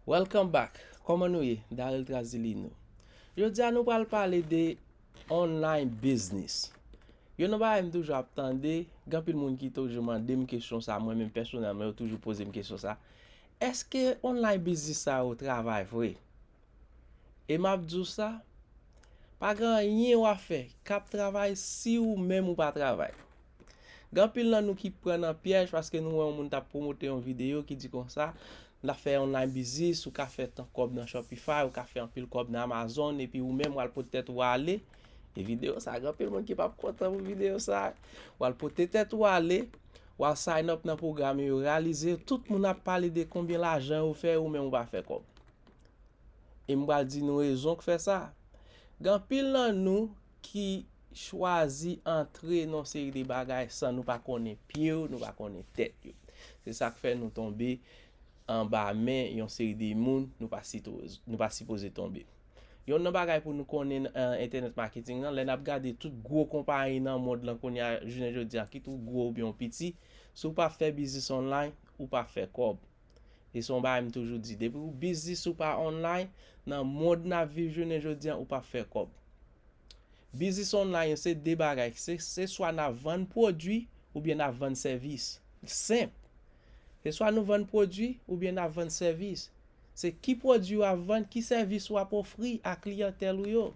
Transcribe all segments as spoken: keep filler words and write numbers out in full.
Welcome back. Kòman nou ye? Daryl Trazilino. Jodi a nou pral pale de online business. Youn nan bagay m toujou ap tande, gen anpil moun ki toujou mande m kesyon sa, mwen menm pèsonèlman, yo toujou poze m kesyon sa. Èske online business sa yo travay vre? E m ap di w sa, pa gen anyen w ap fè k ap travay si ou menm ou pa travay. Gen anpil nan nou ki pran nan pyèj paske nou wè yon moun t ap pwomote yon videyo ki di konsa, l ap fè online business, ou ka fè tan kòb nan Shopify, ou ka fè anpil kòb nan Amazon, epi ou menm w al pote tèt ou ale. E videyo sa, gen anpil moun ki p ap kontan pou videyo sa. W al pote tèt ou ale, w al sign up nan pwogram yo, yo realize tout moun ap pale de konbyen lajan yo fè, ou menm ou pa fè kòb. E m pral di nou rezon k fè sa. Gen anpil nan nou ki chwazi antre nan yon seri de bagay san nou pa konnen pye yo, nou pa konnen tèt yo. Se sa k fè nou tonbe anba men yon seri de moun nou pa sito-, nou pa sipoze tonbe. Youn nan bagay pou nou konnen nan entènèt maketing nan, lè n ap gade tout gwo konpayi nan mond lan kounye a, jounen jodi a, kit ou gwo oubyen ou piti, si w pa fè biznis online, ou pa fè kòb. E se yon bagay m toujou di, depi w biznis ou pa online, nan mond n ap viv jounen jodi a, ou pa fè kòb. Biznis online yo se de bagay, se, se swa n ap vann pwodui oubyen n ap vann sèvis. Senp. Se swa nou vann pwodui oubyen n ap vann sèvis. Se ki pwodui w ap vann, ki sèvis w ap ofri a kliyantèl ou yo.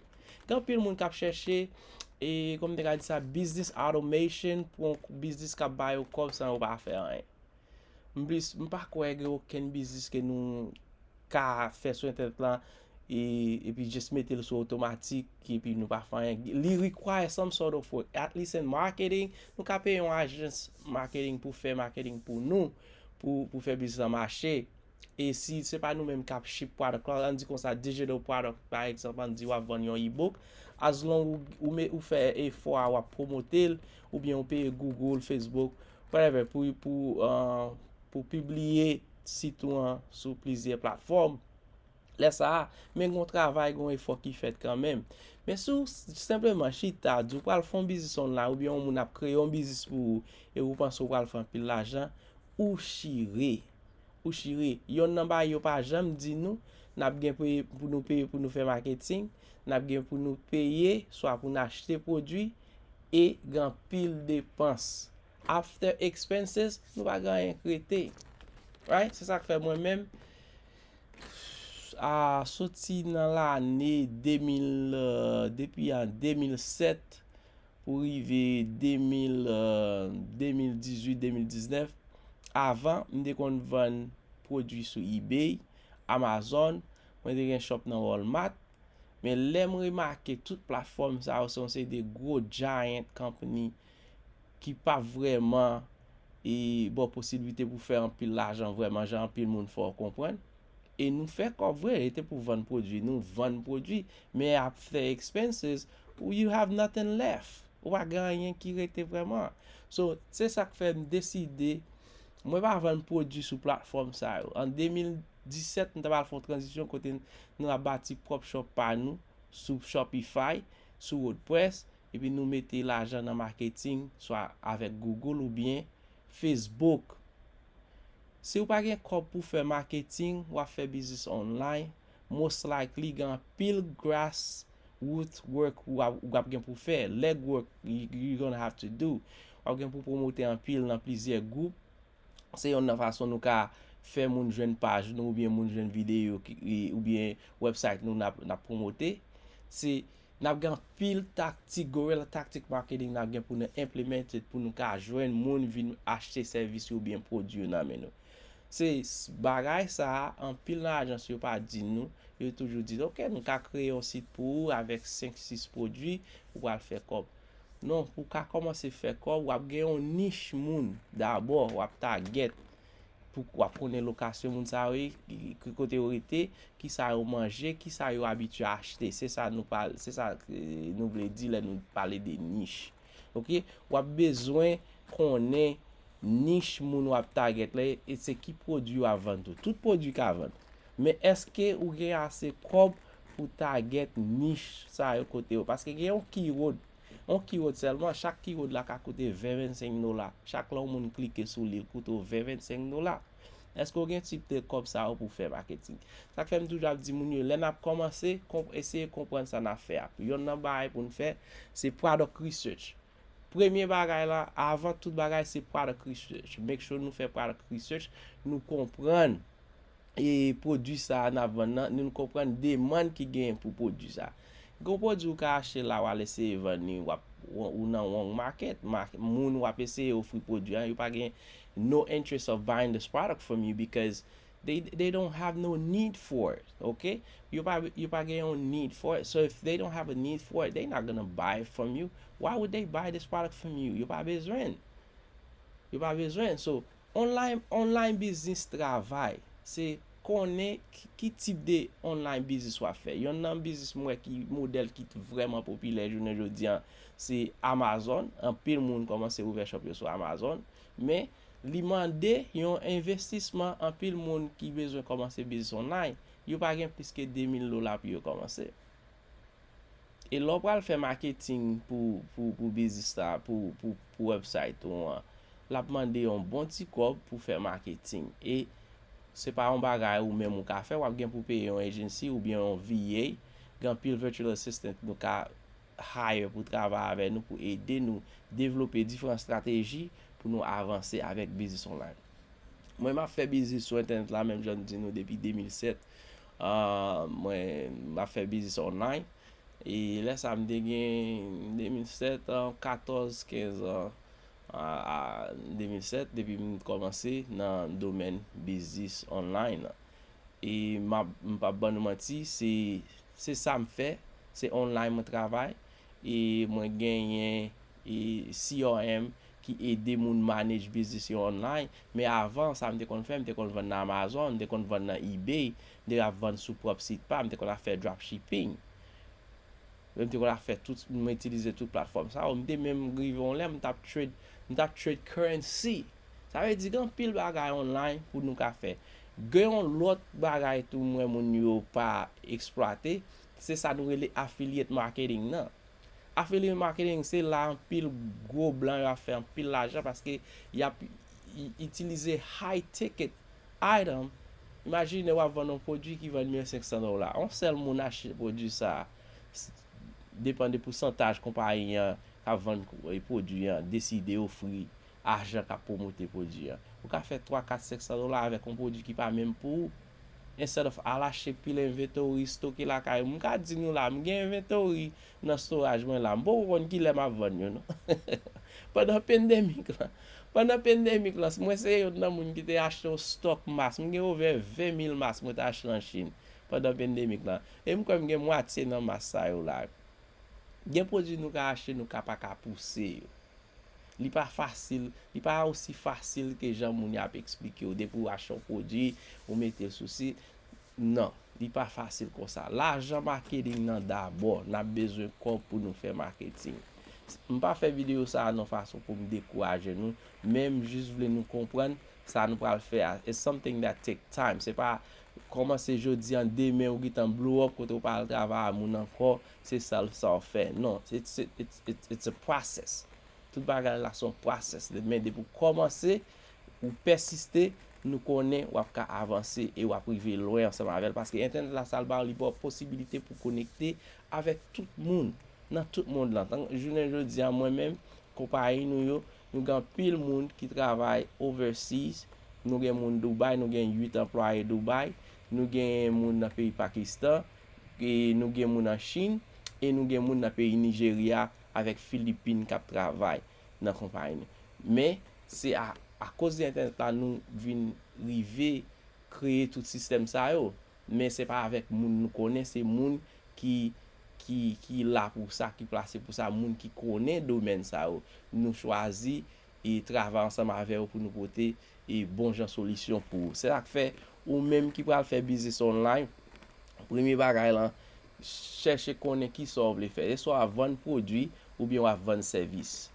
Gen anpil moun k ap chèche, e, kòman m te ka di sa, business automation pou yon biznis k ap ba yo kòb san yo pa fè anyen. M plis, m pa kwè gen okenn biznis ke nou ka fè sou entènèt lan, e, epi just mete l sou otomatik, epi nou pa fè anyen. Li require some sort of work, at least in marketing, nou ka peye yon ajans marketing pou fè marketing pou nou, pou, pou fè biznis lan mache. E si se pa nou menm k ap ship product lan, ann di konsa, digital product, pa egzanp, ann di w ap vann yon e-book, as long ou, ou, me, ou fè efò a, w ap pwomote l, oubyen ou peye Google, Facebook, whatever, pou, pou, uh, pou pibliye sit ou an sou plizyè platfòm. Lè sa a, men gon travay, gon efò ki fèt kanmenm. Men si w s-, senpleman chita, di w pral fè yon biznis online, oubyen yon moun ap kreye yon biznis pou ou, e ou panse w pral fè anpil lajan, ou chire. Ou chire. Yonn nan bagay yo pa janm di nou, n ap gen peye, pou nou peye pou nou fè maketing, n ap gen pou nou peye, swa pou n achte pwodui, e gen anpil depans. After expenses, nou pa gen anyen k rete. Right? Se sa k fè mwen menm, a, soti nan lane de mil, euh, depi an de mil sèt pou rive de mil, euh, de mil dizuit, de mil diznèf, avan, m te konn vann pwodui sou eBay, Amazon, mwen te gen shop nan Walmart, men lè m remake tout platfòm sa yo, se yon seri de gwo giant company ki pa vrèman, e, ba w posiblite pou fè anpil lajan vrèman, jan anpil moun fè w konprann. E nou fè kòb vre, e te pou vann pwodui, nou vann pwodui, men after expenses, you have nothing left. Ou pa gen anyen ki rete vrèman. So, se sa k fè m deside, mwen pa vann pwodui sou platfòm sa yo. An de mil disèt, m t ap al fè yon tranzisyon kote n ap bati pwòp shop pa nou sou Shopify, sou WordPress, epi nou mete lajan nan maketing, swa avèk Google oubyen Facebook. Si w pa gen kòb pou fè maketing, w ap fè biznis online, most likely gen anpil grassroots work w ap, w ap gen pou fè, legwork you, you gonna have to do. W ap gen pou pwomote anpil nan plizyè gwoup. Se yonn nan fason nou ka fè moun jwenn paj nou oubyen moun jwenn videyo ki, oubyen website nou n ap, n ap pwomote. Se N ap gen anpil taktik, guerrilla tactic marketing n ap gen pou nou implement it, pou nou ka jwenn moun vin achte sèvis yo oubyen pwodui yo nan men nou. Se s-, bagay sa a, anpil nan ajans yo pa di nou, yo toujou di, "Ok, nou ka kreye yon sit pou ou avèk senk, sis pwodui, ou pral fè kòb." Non, pou w ka kòmanse fè kòb, w ap gen yon nich moun dabò, w ap target. Pou w ap konnen lokasyon moun sa yo ye, ki, ki kote yo rete, kisa yo manje, kisa yo abitye achte. Se sa nou pral, se sa, eh, nou vle di lè nou pale de nich. Ok? W ap bezwen konnen nich moun w ap target la, e se ki pwodui w ap vann tou. Tout pwodui ka vann. Men èske ou gen ase kòb pou target nich sa yo kote yo? Paske gen yon keyword, yon keyword sèlman, chak keyword la ka koute ven, vennsenk dola. Chak lè yon moun klike sou li, l koute w ven, vennsenk dola. Èske w gen tip de kòb sa yo pou fè marketing? Sa k fè m toujou ap di moun yo, lè n ap kòmanse, konp- eseye konprann sa n ap fè a. Yonn nan bagay pou n fè, se product research. Premye bagay la, avan tout bagay, se product research. Make sure nou fè product research, nou konprann e pwodui sa a n ap vann nan, nou konprann demann ki genyen pou pwodui sa a. Gon pwodui ou ka achte la, w al eseye vann li, w ap, ou nan wrong market, moun w ap eseye ofri pwodui an, yo pa gen no interest of buying this product from you because they, they don't have no need for it, okay? Yo pa, yo pa gen yon need for it. So if they don't have a need for it, they not gonna buy it from you. Why would they buy this product from you? Yo pa bezwen. Yo pa bezwen. So, online, online business travay, se konnen ki, ki tip de online business w ap fè. Yonn nan business mwen ki modèl ki t- vrèman popilè jounen jodi an, se Amazon. Anpil moun kòmanse ouvè shop yo sou Amazon. Men, li mande yon envestisman, anpil moun ki bezwen kòmanse business online, yo pa gen plis ke de mil dola pou yo kòmanse. E lè w pral fè marketing pou, pou, pou biznis la, pou, pou, pou website ou an, l ap mande yon bon ti kòb pou fè marketing. E se pa yon bagay ou menm ou ka fè, w ap gen pou peye yon agency oubyen yon V A. Gen anpil virtual assistant nou ka hire pou travay avè nou, pou ede nou devlope diferan estrateji pou nou avanse avèk biznis online. Mwen, m ap fè biznis sou entènèt la, menm jan m di nou depi de mil sèt. Ah, mwen, m ap fè biznis online. E lè sa, m te gen de mil sèt, ah, katòz, kenz an, ah, ah, de mil sèt, depi m kòmanse nan domèn biznis online lan. E m ap, m p ap ban nou manti, se, se sa m fè, se online mwen travay. E mwen genyen, e, C R M ki ede moun manage biznis yo online. Men avan, sa m te konn fè, m te konn vann nan Amazon, m te konn vann nan eBay, m te ap vann sou pwòp sit pa m, m te konn ap fè dropshipping. Men m te konn ap fè tout, m itilize tout platfòm sa yo. M te menm rive yon lè, m t ap trade, m t ap trade currency. Sa vle di gen anpil bagay online pou nou ka fè. Gen yon lòt bagay tou m wè moun yo pa eksplwate, se sa nou rele affiliate marketing nan. Affiliate marketing, se la anpil gwo blan yo ap fè anpil lajan paske y ap i- itilize high ticket item. Imajine w ap vann yon pwodui ki vann mil senk san dola. Yon sèl moun achte pwodui sa a, s- depann de pousantaj konpayi an k ap vann pwodui an deside ofri ajan k ap pwomote pwodui an. Ou ka fè twa, kat, senk san dola avèk yon pwodui ki pa menm pou ou. Instead of al achte pil inventory, stoke lakay ou. M ka di nou la, m gen inventory nan storage mwen la. M poko konn kilè m ap vann yo, non. Pandan pandemic lan. Pandan pandemic lan, mwen se youn nan moun ki te achte yon stock mask. M gen over ven mil mask mwen te achte nan Chin pandan pandemic lan. E m kwè m gen mwatye nan mask sa yo la. Gen pwodui nou ka achte, nou ka pa ka pouse yo. Li pa fasil, li pa osi fasil ke jan moun y ap eksplike w. Depi w achte yon pwodui, ou mete l sou sit, non, li pa fasil konsa. Lajan marketing nan dabò, n ap bezwen kòb pou nou fè marketing. M pa fè videyo sa a nan fason pou m dekouraje nou, men m jis vle nou konprann sa nou pral fè a. It's something that take time. Se pa kòmanse jodi an, demen ou gentan blow up kote ou pa al travay a moun ankò, se sa l sa w fè. Non, it's, it's, it's, it's a process. Tout bagay la se yon process. Men depi w kòmanse, ou pèsiste, nou konnen w ap ka avanse e w ap rive lwen ansanm avè l. Paske entènèt la, sa l ba w, li ba w posibilite pou konekte avèk tout moun nan tout mond lan. Tan jounen jodi a, mwen menm, konpayi nou yo, nou gen anpil moun ki travay overseas. Nou gen moun Dubai, nou gen uit anplwaye Dubai. Nou gen moun nan peyi Pakistan, e nou gen moun an Chin, e nou gen moun nan peyi Nijerya avèk Filipin k ap travay nan konpayi nou. Men, se a, akoz de entènèt la, nou vin rive kreye tout sistèm sa yo. Men se pa avèk moun nou konnen, se moun ki, ki, ki la pou sa, ki plase pou sa, moun ki konnen domèn sa yo. Nou chwazi e travay ansanm avè yo pou nou pote e bon jan solisyon pou ou. Se sa k fè ou menm ki pral fè biznis online, premye bagay lan, chèche konnen kisa w vle fè. E swa w ap vann pwodui oubyen w ap vann sèvis.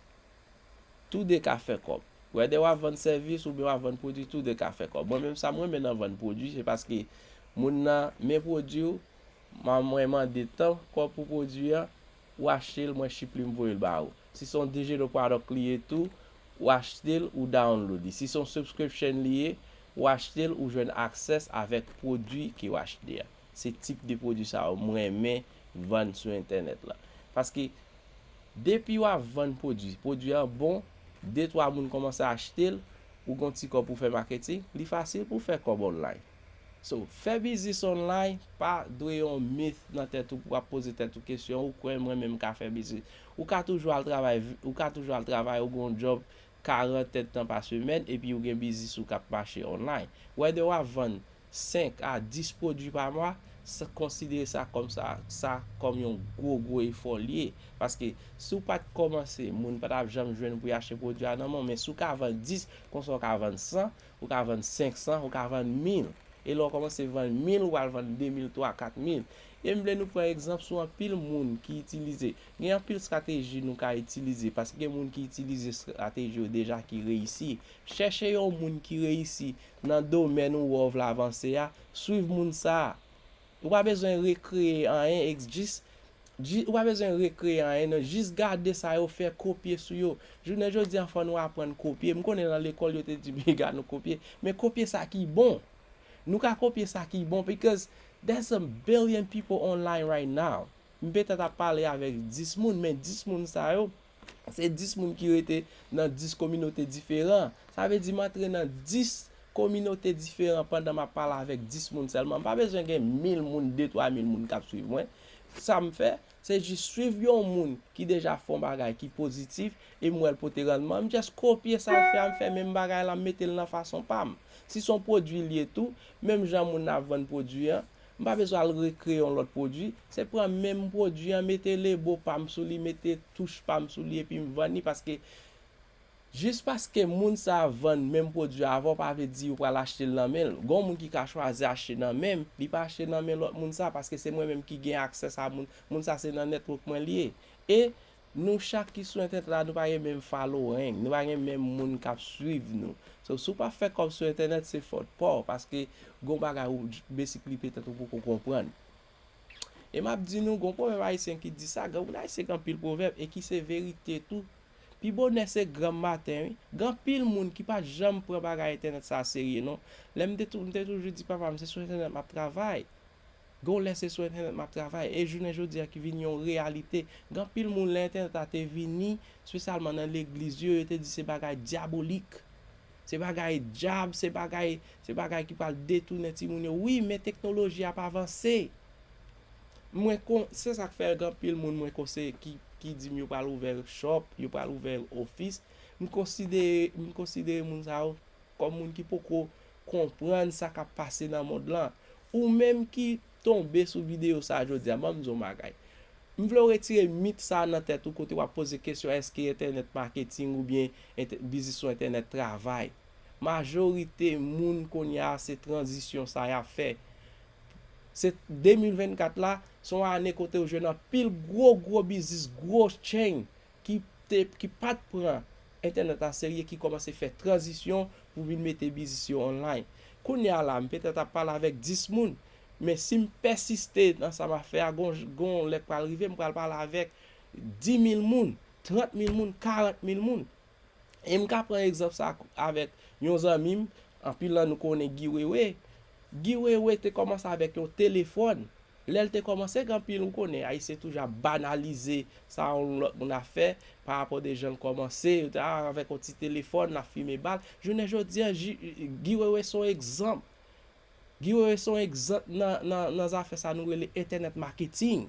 Tou de ka fè kòb. Whether w ap vann sèvis oubyen w ap vann pwodui, tou de ka fè kòb. Mwen menm sa m renmen nan vann pwodui, se paske moun nan men pwodui w, mwen mande tan kòb pou pwodui an, ou achte l, mwen ship li, m voye l ba ou. Si se yon digital product li ye tou, ou achte l, ou download li. Si se yon subscription li ye, Ou achte l, ou jwenn aksès avèk pwodui ke w achte a. Se tip de pwodui sa yo m renmen vann sou entènèt la. Paske depi w ap vann pwodui, pwodui an bon, de twa moun kòmanse achte l, ou gon ti kòb pou fè maketing, li fasil pou fè kòb online. So, fè biznis online pa dwe yon myth nan tèt ou pou w ap poze tèt ou kesyon, ou kwè mwen menm ka fè biznis. Ou ka toujou al travay, ou ka toujou al travay, ou gon djòb karant èdtan pa semèn, epi ou gen biznis ou k ap mache online. Whether w ap vann senk a dis pwodui pa mwa, sa, konsidere sa kòm sa, sa kòm yon gwo, gwo efò li ye. Paske si w pa t kòmanse, moun pa t ap janm jwenn pou y achte pwodui a nan men w, men si w ka vann dis, konsa w ka vann san, ou ka vann senk san, ou ka vann mil. E lè w kòmanse vann mil, ou pral vann de mil, twa, kat mil. E m vle nou pran egzanp sou anpil moun ki itilize. Gen anpil estrateji nou ka itilize, paske gen moun ki itilize estrateji yo deja ki reyisi. Chèche yon moun ki reyisi nan domèn ou wè w vle avanse a, swiv moun sa a. Ou pa bezwen rekreye anyen, ex-, jis, ji-, ou pa bezwen rekreye anyen, non. Jis gade sa yo fè, kopye sou yo. Jounen jodi a, fò nou aprann kopye. M konnen nan lekòl, yo te di piga nou kopye. Men kopye sa ki bon. Nou ka kopye sa ki bon, because there's a billion people online right now. M petèt ap pale avèk dis moun, men dis moun sa yo, se dis moun ki rete nan dis kominote diferan. Sa vle di m antre nan dis kominote diferan pandan m ap pale avèk dis moun sèlman. M pa bezwen gen mil moun, de twa mil moun k ap swiv mwen. Sa m fè, se jis swiv yon moun ki deja fè yon bagay ki pozitif e m wè l pote rannman. M just kopye sa l fè a, m fè menm bagay la, m mete l nan fason pa m. Si se yon pwodui l ye tou, menm jan moun nan ap vann pwodui an, m pa bezwen al rekreye yon lòt pwodui. Se pran menm pwodui an, mete lebo pa m sou li, mete touch pa m sou li, epi m vann li, paske jis paske moun sa a vann menm pwodui a avè w, pa vle di ou pral achte l nan men l. Gen yon moun ki ka chwazi achte nan men m, li pa achte nan men lòt moun sa a, paske se mwen menm ki gen aksès a moun, moun sa a se nan network mwen li ye. E nou chak ki sou entènèt la, nou pa gen menm following, nou pa gen menm moun k ap swiv nou. So, si w pa fè kòb sou entènèt, se fòt pa w, paske gon bagay ou j-, basically petèt ou poko konprann. E m ap di nou, gon pwovèb ayisyen ki di sa, granmoun ayisyen gen anpil pwovèb e ki se verite tou. Pi bonè se granm maten, wi. Gen anpil moun ki pa t janm pran bagay entènèt sa serye, non. Lè m te tou-, m te toujou di papa m, se sou entènèt m ap travay. Gon lè se sou entènèt m ap travay. E jounen jodi a ki vin yon reyalite. Gen anpil moun lè entènèt la te vini, espesyalman nan legliz yo, yo te di se bagay dyabolik. Se bagay dyab, se bagay, se bagay ki pral detounen timoun yo. Wi, men teknoloji ap avanse. Mwen kon-, se sa k fè gen anpil moun mwen konseye ki, ki di m yo pral ouvè shop, yo pral ouvè ofis. M konsidere, m konsidere moun sa yo kòm moun ki poko konprann sa k ap pase nan mond lan. Ou menm ki tonbe sou videyo sa a jodi a, ban m di w yon bagay. M vle w retire mit sa a nan tèt ou kote w ap poze kesyon èske entènèt maketing oubyen entè-, biznis sou entènèt travay. Majorite moun kounye a se tranzisyon sa y ap fè. Se de mil vennkat la, se yon ane kote w jwenn anpil gwo, gwo biznis, gwo chain ki te, ki pa t pran entènèt la serye, ki kòmanse fè tranzisyon pou vin mete biznis yo online. Kounye a la, m petèt ap pale avèk dis moun, men si m pèsiste nan sa m ap fè a, gon, gon lè k pral rive, m pral pale avèk dis mil moun, trant mil moun, karant mil moun. E m ka pran egzanp sa avèk yon zanmi m, anpil nan nou konnen Guy Wewe. Guy Wewe te kòmanse avèk yon telefòn. Lè l te kòmanse, gen anpil, ou konnen, Ayisyen toujou ap banalize sa yon lòt moun ap fè, pa rapò de jan l kòmanse, yo te, a, avèk yon ti telefòn, l ap fimen bal. Jounen jodi a, Ji-, Guy Wewe se yon egzanp. Guy Wewe se yon egzanp nan, nan, nan zafè sa nou rele entènèt maketing.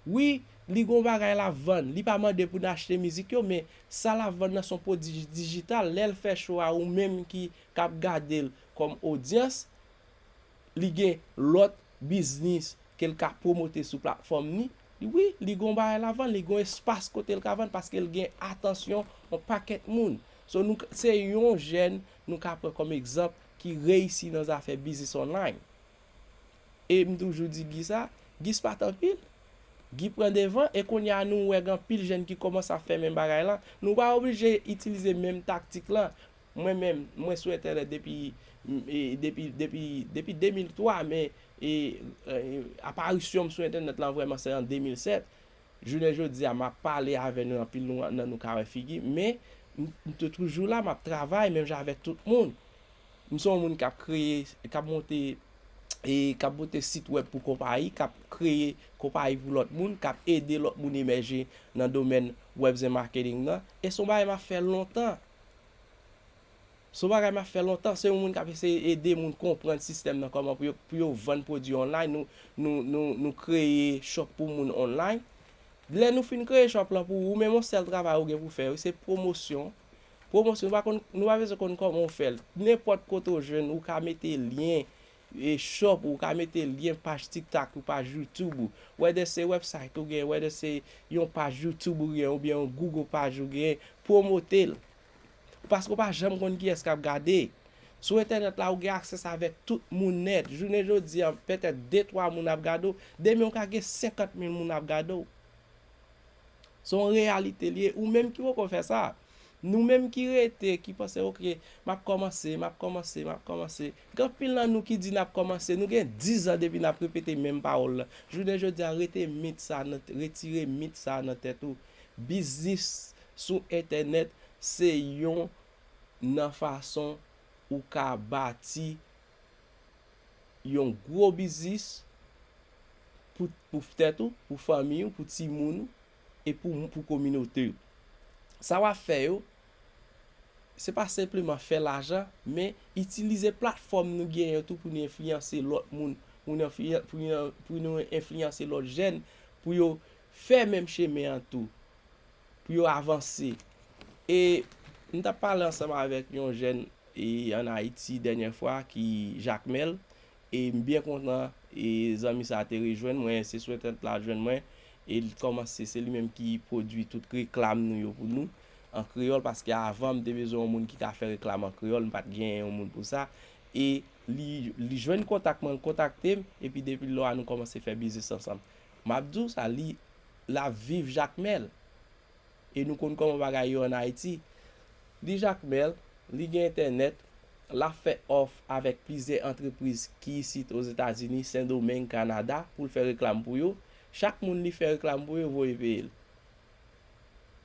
Wi, li gon bagay l ap vann. Li pa mande pou n achte mizik yo, men sa l ap vann nan se yon pwodui dijital. Lè l fè cho a, ou menm ki, k ap gade l kòm odyans, li gen lòt biznis ke l ka pwomote sou platfòm ni. Li, wi, li gon bagay l ap vann, li gon espas kote l ka vann paske l gen atansyon yon pakèt moun. So, nou, se yon jèn nou ka pran kòm egzanp ki reyisi nan zafè biznis online. E m toujou di Guy sa, Guy se pa t anpil. Guy pran devan, e kounye a nou wè gen anpil jèn ki kòmanse ap fè menm bagay la. Nou pa oblije itilize menm taktik la. Mwen menm, mwen sou entènèt depi, e, depi, depi, depi de mil twa, men, e, e, aparisyon m sou entènèt lan vrèman se an de mil sèt. Jounen jodi a, m ap pale avè nou, anpil nou, nan nou ka wè figi m, men m, m te toujou la, m ap travay menm jan avèk tout moun. M se yon moun k ap kreye, k ap monte, e k ap monte sit wèb pou konpayi, k ap kreye konpayi pou lòt moun, k ap ede lòt moun emèje nan domèn webs and marketing nan. E se yon bagay m ap fè lontan. Se yon bagay m ap fè lontan. Se yon moun k ap eseye ede moun konprann sistèm nan, kòman pou yo, pou yo vann pwodui online. Nou, nou, nou, nou kreye shop pou moun online. Lè nou fin kreye shop lan pou ou, ou menm yon sèl travay ou gen pou fè, wi, se pwomosyon. Pwomosyon, nou pa konn, nou pa bezwen konn kòman w fè l. Nenpòt kote w jwenn, ou ka mete lyen e shop ou, ou ka mete lyen paj TikTok ou, paj YouTube ou. Whether se website ou gen, whether se yon paj YouTube ou gen, oubyen yon Google paj ou gen, pwomote l. Paske w pa janm konn kiyès k ap gade. Sou entènèt la, ou gen aksè avèk tout moun nèt. Jounen jodi a, petèt de twa moun ap gade w. Demen, ou ka gen senkant mil moun ap gade w. Se yon reyalite li ye. Ou menm ki poko fè sa. Nou menm ki rete, ki panse, "Ok, m ap kòmanse, m ap kòmanse, m ap kòmanse." Gen anpil nan nou ki di n ap kòmanse. Nou gen diz an depi n ap repete menm pawòl la. Jounen jodi a, rete mit sa nan, retire mit sa nan tèt ou. Biznis sou entènèt se yon nan fason ou ka bati yon gwo biznis pou, pou tèt ou, pou fanmi w, pou timoun ou, e pou, pou kominote w. Sa w ap fè yo, se pa senpleman fè lajan, men itilize platfòm nou genyen yo tou pou nou enfliyanse lòt moun, pou nou enfliyan-, pou nou, pou nou enfliyanse lòt jèn, pou yo fè menm chemen an tou, pou yo avanse. E m t ap pale ansanm avèk yon jèn e ann Ayiti dènyè fwa ki Jakmèl. E m byen kontan, e zanmi sa a te rejwenn mwen, se sou entènèt la l jwenn mwen. E l kòmanse, se li menm ki pwodui tout reklam nou yo pou nou an kreyòl, paske avan m te bezwen yon moun ki ka fè reklam an kreyòl, m pa t genyen yon moun pou sa. E li, li jwenn kontak mwen, l kontakte m, epi depi lò a nou kòmanse fè biznis ansanm. M ap di w sa, li, l ap viv Jakmèl. E nou konn kòman bagay yo ann Ayiti. Li Jakmèl, li gen entènèt, l ap fè òf avèk plizyè antrepriz ki isit Ozetazini, Sendomeng, Kanada, pou l fè reklam pou yo. Chak moun li fè reklam pou yo, voye peye l.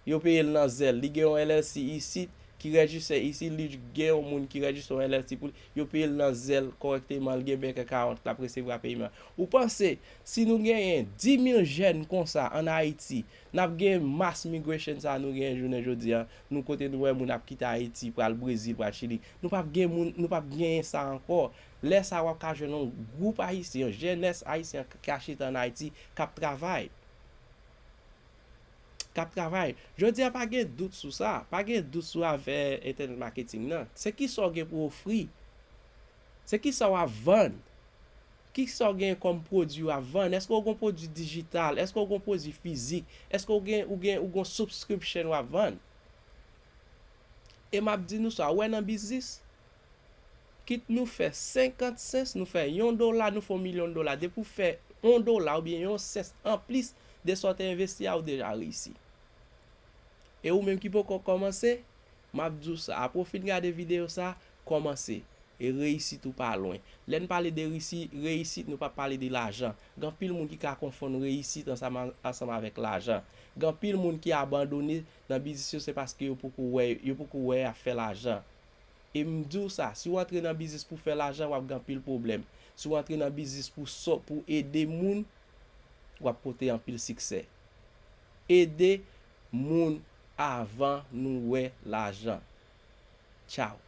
Yo peye l nan Zelle. Li gen yon L L C isit ki rejiste isit, li gen yon moun ki rejiste yon L L C pou li. Yo peye l nan Zelle kòrèkteman, li gen bank account, l ap resevwa peman. Ou panse, si nou genyen dis mil jèn konsa ann Ayiti, n ap gen mass migration sa a nou genyen jounen jodi a, nou kote nou wè moun ap kite Ayiti, pral Brezil, pral Chili. Nou p ap gen moun, nou p ap genyen sa ankò. Lè sa a, w ap ka jwenn yon gwoup ayisyen, yon jenès ayisyen k-, ka chita ann Ayiti, k ap travay. K ap travay. Jodi a, pa gen dout sou sa. Pa gen dout sou afè internet marketing nan. Se kisa w gen pou w ofri? Se kisa w ap vann? Kisa w gen kòm pwodui w ap vann? Èske w gen pwodui dijital? Èske w gen pwodui fizik? Èske w gen, ou gen, ou gen subscription w ap vann? E m ap di nou sa, ou wè nan biznis, kit nou fè senkant sens, nou fè yon dola, nou fè yon milyon dola. Depi w fè yon dola oubyen yon sens anplis de sa w te envesti a, ou deja reyisi. E ou menm ki poko kòmanse, m ap di w sa, apre w fin gade videyo sa, kòmanse. E reyisit ou pa lwen. Lè n pale de risi-, reyisit, nou p ap pale de lajan. Gen anpil moun ki ka konfonn reyisit ansanm a-, ansanm avèk lajan. Gen anpil moun ki abandone nan biznis yo, se paske yo poko wè, yo poko wè y ap fè lajan. E m di w sa, si w antre nan biznis pou fè lajan, w ap gen anpil pwoblèm. Si w antre nan biznis pou sò-, pou ede moun, w ap pote anpil siksè. Ede moun avan nou wè lajan. Tchaw.